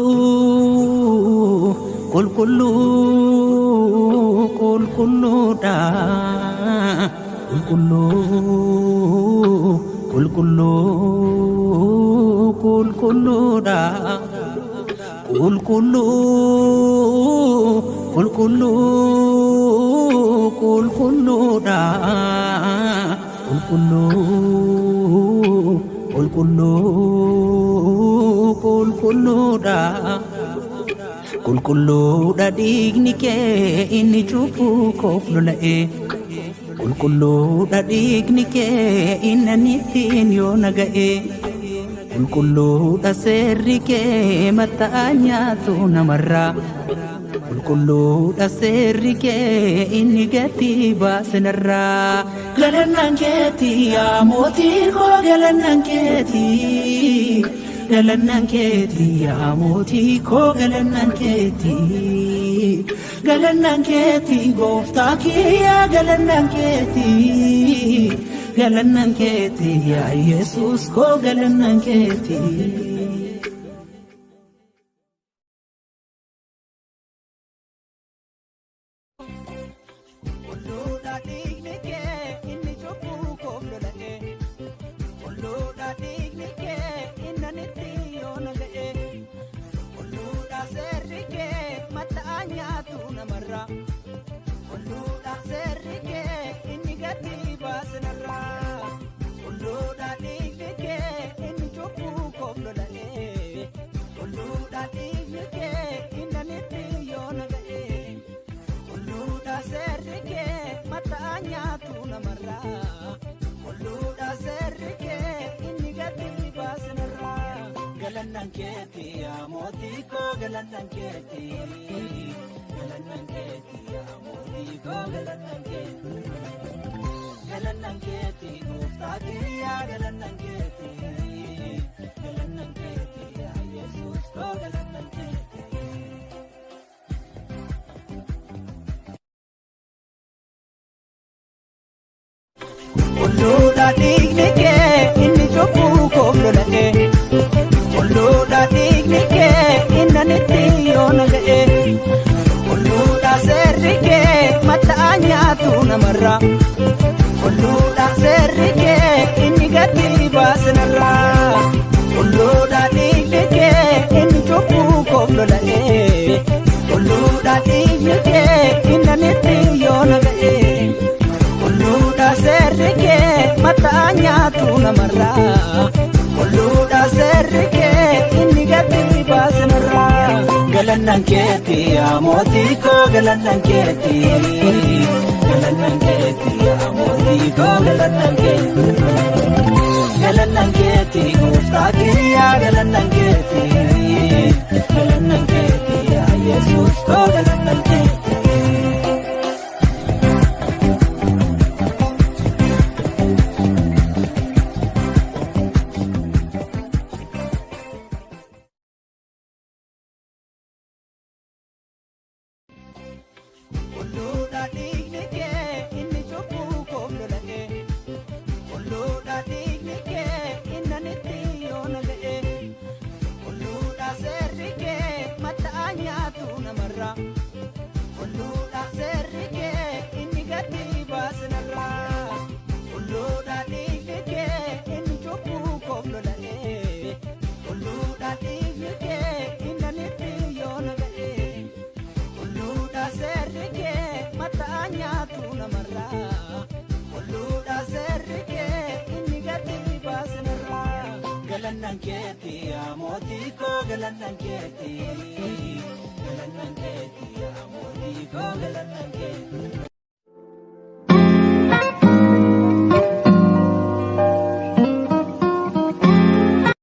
Qulqulluu, qulqulluu, qulqulluudha. Qulqulluu, qulqulluu, qulqulluudha. Qulqulluu, qulqulluu, qulqulluudha. Qulqulluu, qulqulluu, qulqulluudha. Qulqulluudha dhiigni kee inni cubbuu koof lola'e. Qulqulluudha dhiigni kee inni ani ittiin yoo na ga'e. Qulqulluudha seerri kee matta'aa nyaatu namarraa. Qulqulluudha seerri kee inni gatii baase narraa. Galannaan keeti yaa mootii koo galannaan keeti. Galannaan keeti yaa mootii koo galannaan keeti. Galannaan keeti gooftaa kiyyaa galannaan keeti. Galannaan keeti yaa Yesuus koo galannaan keeti. Qulqulluudha dhiigni kee inni cubbuu koof lola'e. Qulqulluudha dhiigni kee inni anitti yoo na ga'e. Qulqulluudha seerri kee matta'aa nyaatu namarra. Qulqulluudha seerri kee inni gadi baase narra. Qulqulluudha dhiigni kee inni cubbuu koof lola'e. Qulqulluudha dhiigni kee inni anitti yoo na ga'e. Qulqulluudha seerri kee matta'aa nyaatu namarraa. Qulqulluudha seerri kee inni gadi baase narraa. Galannaan keeti yaa mootii koo galannaan keeti. Galannaan keeti yaa mootii koo galannaan keeti. Galannaan keeti gooftaa kiyyaa galannaan keeti. Galannaan keeti yaa Yesuus koo galannaan keeti. Qulqulluudha dhiigni kee inni cubbuu koof lola'e. Qulqulluudha dhiigni kee inni anitti yoo na ga'e. Qulqulluudha seerri kee matta'aa nyaatu namarra. Qulqulluudha seerri kee inni gadi baase narra. Qulqulluudha dhiigni kee inni cubbuu koof lola'e. Qulqulluudha dhiigni kee inni anitti yoo na ga'e. Qulqulluudha seerri kee matta'aa nyaatu namarraa. Qulqulluudha seerri kee inni gadi baase narraa. Galannaan keeti yaa mootii koo galannaan keeti. Galannaan keeti yaa mootii koo galannaan keeti. Galannaan keeti gooftaa kiyyaa galannaan keeti. Galannaan keeti yaa Yesuus koo galannaan keeti. Qulqulluudha dhiigni kee inni cubbuu koof lola'e. Qulqulluudha dhiigni kee inni anitti yoo na ga'e. Qulqulluudha seerri kee matta'aa nyaatu namarra. Qulqulluudha seerri kee inni gadi baase narra. Qulqulluudha dhiigni kee inni cubbuu koof lola'e. Qulqulluudha dhiigni kee inni anitti yoo na ga'e. Qulqulluudha seerri kee matta'aa nyaatu namarraa. Qulqulluudha seerri kee inni gadi baase narraa. Galannaan keeti yaa mootii koo galannaan keeti. Galannaan keeti yaa mootii koo galannaan keeti.